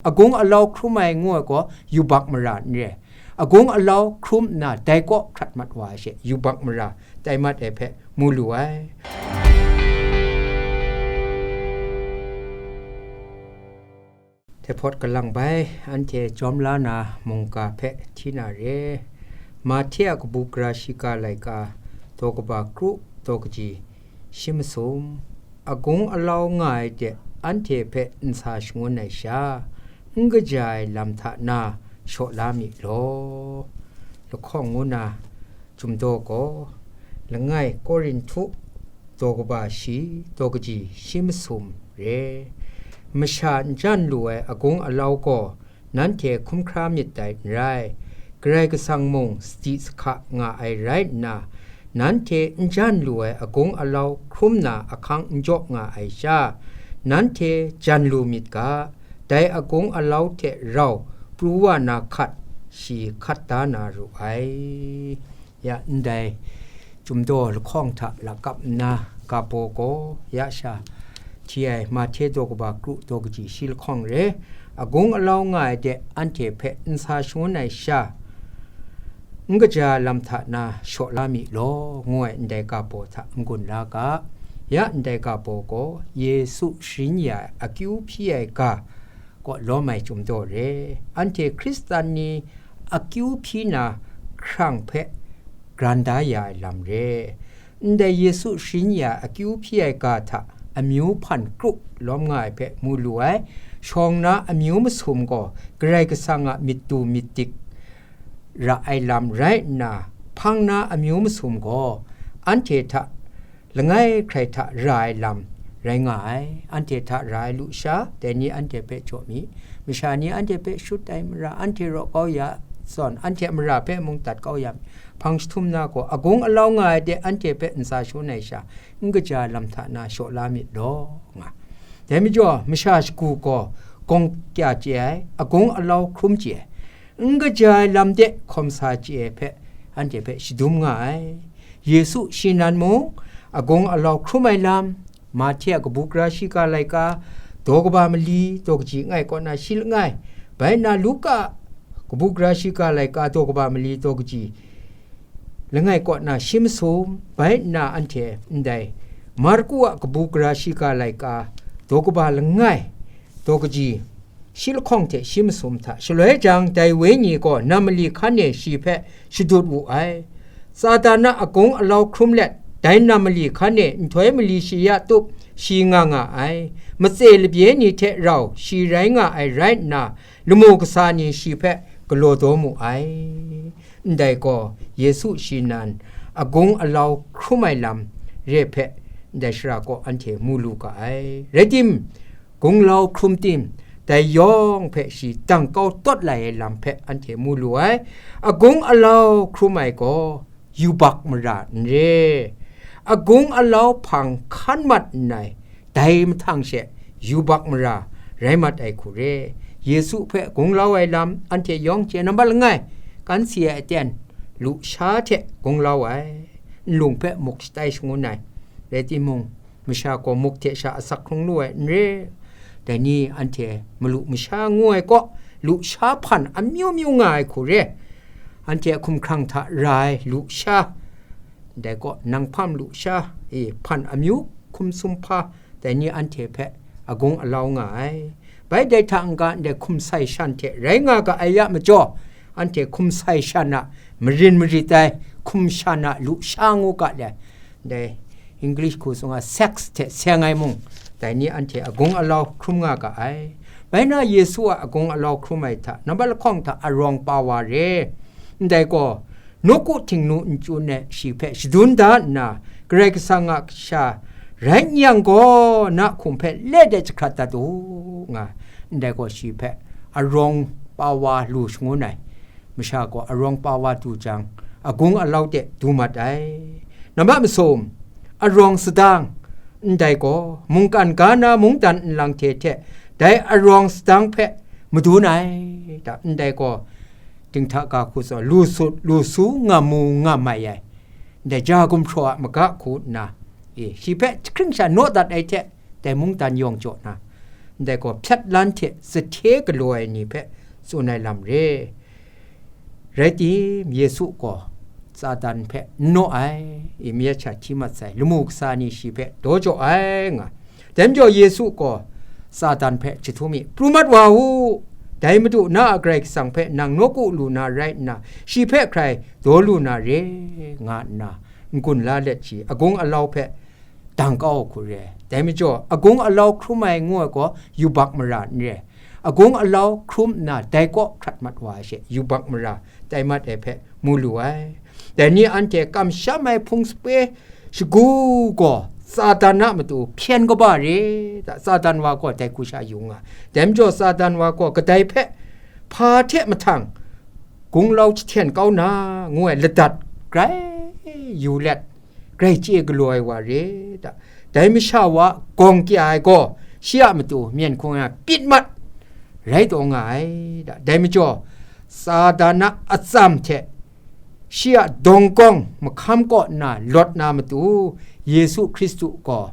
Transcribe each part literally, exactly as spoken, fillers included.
Agung alau hkrum ai ngu ai gaw yubak mara n re. Agung alau hkrum nna dai kaw hkrat mat wa ai she yubak mara tai mat ai hpe mu lu ai. Hte hpawt kalang bai, anhte jawm la na mungga hpe hti na re. Mahte a kabu gara shiga laika, daw kaba kru, daw kaji shi masum, agung alau nga ai de anhte hpe n sa shangun ai sha, n kaja ai lam hta na shaw la mi law. Lahkawng ngu na Chyum daw gaw, langai Korinhtu daw kaba shi, daw kaji shi masum re. Masha n jan lu ai agung alau gaw nanhte hkum hkra myit dai n rai, Karai Kasang mung sadi sahka nga ai rai nna, nanhte n jan lu ai agung alau hkrum na ahkang n jaw nga ai sha, nanhte jan lu myit ga, dai agung alau hte rau pru wa na hkat, shi hkat da na ru ai. Ya, ndai Chyum daw lahkawng hta lakap nna ga baw gaw, ya sha hti ai Mahte daw kaba kru daw kaji shi lahkawng re, agung alau nga ai de anhte hpe n sa shangun ai sha, n kaja lam hta na shaw la mi law, ngu ai ndai ga baw hta n-gun la ga. Ya, ndai ga baw gaw Yesu sharin ya ai akyu hpyi ai ga kaw lawm ai Chyum daw re. Anhte Hkristan ni akyu hpyi na hkrang hpe gran da ya ai lam re. Ndai Yesu sharin ya akyu hpyi ai ga hta amyu hpan kru lawm nga ai hpe mu lu ai. Shawng na amyu masum gaw Karai Kasang a myit du myit dik ra ai lam rai nna, hpang na amyu masum gaw anhte hta langai hkrai hta ra ai lam rai nga ai. Anhte hta ra ai lusha, dai ni anhte hpe jaw mi. Masha ni anhte hpe shut ai mara, anhte raw kau ya zawn, anhte a mara hpe mung dat kau ya mi. Hpang jahtum na gaw, agung alau nga ai de anhte hpe ntsa shangun ai sha, n kaja lam hta na shaw la myit law, nga. Dai majaw, masha shagu gaw gawng kya chye ai, agung alau hkrum chye ai, n kaja ai lam de hkawm sa chye ai hpe, anhte hpe shadum nga ai. Yesu shi nan mung, agung alau hkrum ai lam, Mahte a kabu gara shiga laika, daw kaba mali, daw kaji langai kaw na shi langai, bai nna Luka kabu gara shiga laika, daw kaba mali, daw kaji langai kaw na shi masum, bai nna anhte ndai Marku a kabu gara shiga laika, daw kaba langai, daw kaji shi lahkawng hte shi masum hta. Shaloi jang, dai Wenyi gaw nam mali hkan e shi hpe shadut wu ai. Satan a agung alau hkrum let, dai nam mali hkan e nhtoi mali shi ya tup shi nga nga ai. Matse labye ni hte rau shi rai nga ai rai nna, lamu kasa ni shi hpe galaw daw mu ai. Ndai gaw Yesu shi nan agung alau hkrum ai lam re hpe ndai shara kaw anhte mu lu ga ai. Rai tim, gunglau hkrum tim, dai yawng hpe shi dang kau tawt lai ai lam hpe anhte mu lu ai. Agung alau hkrum ai gaw yubak mara n re, agung alau hpang hkan mat nngai, dai mahtang she yubak mara rai mat ai hku re. Yesu hpe gunglau ai lam anhte yawng chye nambat langai, kan si ai aten, lusha hte gunglau ai, nlung hpe muk shatai shangun ai, rai timung, masha gaw muk hte sha asak hkrung lu ai n re. Dai ni anhte malu masha ngu ai kaw, lusha hpan amyu myu nga ai hku re. Anhte a hkumhkrang hta ra ai lusha, dai kaw, nang hpam lusha, e, hpan amyu hkum sumhpa, dai ni anhte hpe agung alau nga ai. Bai dai hta n-ga ndai hkum sai shan hte rai nga ga ai ya majaw, anhte hkum sai shan a marin marit ai, hkum shan a lusha ngu ga le, dai English hku sung a sex hte seng ai mung, dai ni anhte agung alau hkrum nga ga ai. Bai na Yesu a agung alau hkrum ai hta, nambat lahkawng hta arawng pa wa re. Ndai gaw, nawku htingnu n-, chyu e shi hpe shadun da nna, Karai Kasang a kasha rai n yang gaw, na hkum hpe let e jahkrat dat u, nga, ndai gaw shi hpe arawng pa wa lu shangun ai. Masha gaw arawng pa wa du jang, agung alau de du mat ai. Nambat masum, arawng sadang, ndai gaw, mungkan ga na mungdan nlang hte hte, dai arawng sadang hpe madun ai, da, ndai gaw, dinghta ga hku tsaw, lu sut, lu su, ngam mu, ngam mai ai, ndai ja gumhpraw a maga hku nna, e, shi hpe jahkring sha naw dat ai hte, dai mungdan yawng jaw na, ndai gaw hpyat lan hte sahte galaw ai ni hpe tsun ai lam re. Rai tim, Yesu gaw Satan hpe n naw ai, i mayat sha hti mat sai, lamu kasa ni shi hpe daw jaw ai nga. Dai majaw Yesu gaw Satan hpe jahtum mi, "Pru mat wa u, dai Madu na a Karai Kasang hpe nang nawku lu na rai nna, shi hpe hkrai daw lu na re," nga nna n-gun la let shi agung alau hpe dang kau ai hku re. Dai majaw, agung alau hkrum ai ngu ai gaw yubak mara n re. Agung alau hkrum nna dai kaw hkrat mat wa ai she, yubak mara tai mat ai hpe mu lu ai. Dai ni anhte kamsham ai hpung sape shagu gaw Satan a matu hpyen kaba re, da, Satan wa gaw dai hku sha yu nga. Dai majaw, Satan wa gaw kadai hpe hpa hte mahtang gunglau jahten kau na, ngu ai ladat grai yu let, grai chye galaw ai wa re, da. Dai masha wa gawng kya ai gaw, shi a matu myen hkung ya pit mat rai taw nga ai, da. Dai majaw, Satan a atsam hte shi a dawng kawng mahkam kaw nna lawt na matu, Yesu Hkristu gaw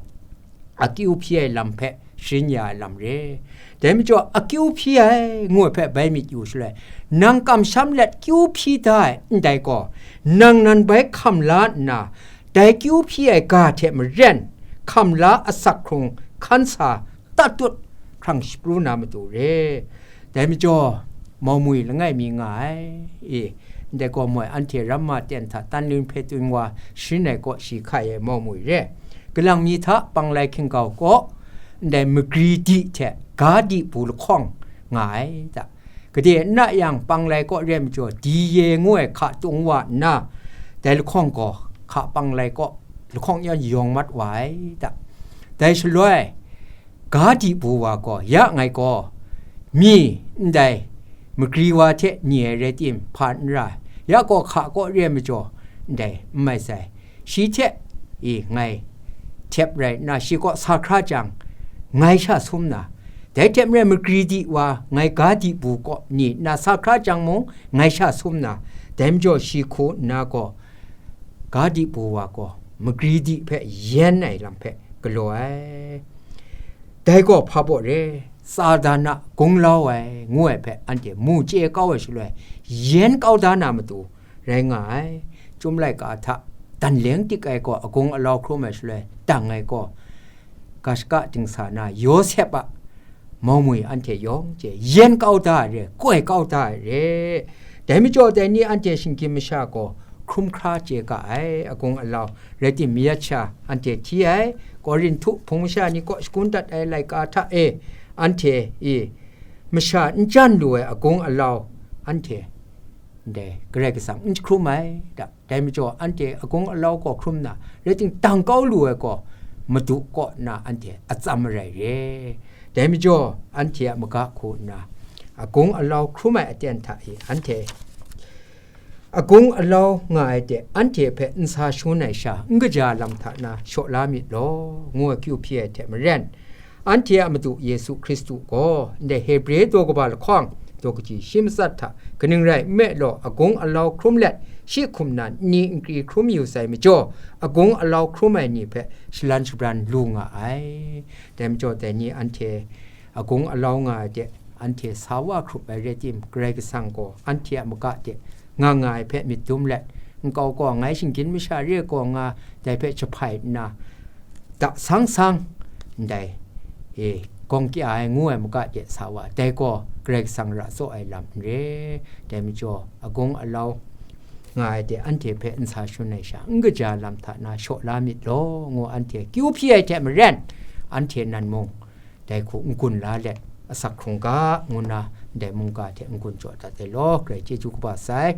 akyu hpyi ai lam hpe sharin ya ai lam re. Dai majaw, akyu hpyi ai ngu ai hpe bai myit yu shaloi, nang kamsham let kyu hpyi da ai ndai gaw, nang nan bai hkam la nna, dai kyu hpyi ai ga hte maren hkam la asak hkrung hkan sa tatut hkrang shapru na matu re. Dai majaw, mau mwi langai mi nga ai, e, ndai gaw moi anhte ramma ten hta tanlun hpe tun wa sharin ai kaw shi hkai ai mau mwi re. Galang mi hta panglai hkinggau kaw, ndai magri di hte ga di bu lahkawng nga ai, da. Gade n na yang, panglai kaw re ai majaw, di ye ngu ai hka tung wa nna, dai lahkawng gaw hka panglai kaw lahkawng yan yawng mat wa ai, da. Dai shaloi, ga di bu wa gaw, ya ngai gaw, mi ndai magri wa hte ni ai rai tim, hpa n ra, ya gaw hka kaw re ai majaw, ndai n mai sai, shi hte i ngai htep rai nna, shi kaw sa hkra jang, ngai sha sum na, dai hte maren magri di wa ngai ga di bu kaw ni nna sa hkra jang mung, ngai sha sum na, dai majaw shi hku nna gaw, ga di bu wa gaw magri di hpe yen ai lam hpe galaw ai. Dai gaw hpa baw re, Satan a gunglau ai ngu ai hpe anhte mu chye kau ai shaloi, yen kau da na matu rai nga ai. Chyum laika hta dan leng tik ai gaw agung alau hkrum ai shaloi, dang ai gaw ga shaka dingsa na Yawsep a mau mwi anhte yawng chye, yen kau da ai re, koi kau da ai re. Dai majaw, dai ni anhte shinggyim masha gaw hkrum hkra chye ga ai, agung alau rai tim, mayat sha anhte hti ai, Korinhtu hpung masha ni kaw shagun dat ai laika hta e, anhte e masha n jan lu ai agung alau anhte ndai Karai Kasang n jahkrum ai, da. Dai majaw, anhte agung alau gaw hkrum na, rai tim, dang kau lu ai gaw Madu kaw na anhte atsam marai re. Dai majaw, anhte a maga hku nna, agung alau hkrum ai aten hta e anhte, agung alau nga ai de, anhte hpe n sa shangun ai sha, n kaja lam hta na shaw la myit law, ngu ai kyu hpyi ai hte maren, anhte a Madu Yesu Hkristu gaw ndai Hebre daw kaba lahkawng, daw kaji shi matsat hta, kaning rai nme law, agung alau hkrum let, shi hkum na nni nkri hkrum yu sai majaw, agung alau hkrum ai ni hpe shalan shabran lu nga ai. Dai majaw, dai ni anhte agung alau nga ai de, anhte sa wa hkrup ai rai tim, Karai Kasang gaw anhte a maga de nga nga ai hpe myit dum let, nkau gaw ngai shinggyim masha re gaw nga, dai hpe jahpai nna, da sang sang, ndai, e, gawng kya ai ngu ai maga de sa wa, dai gaw Karai Kasang ra tsaw ai lam n re. Dai majaw, agung alau nga ai de, anhte hpe n sa shangun ai sha, n kaja lam hta na shaw la myit law, ngu anhte kyu hpyi ai hte maren, anhte nan mung dai hku n-gun la let, asak hkrung ga, ngu nna ndai mungga hte n-gun jaw dat ai law, Karai chyeju kaba sai.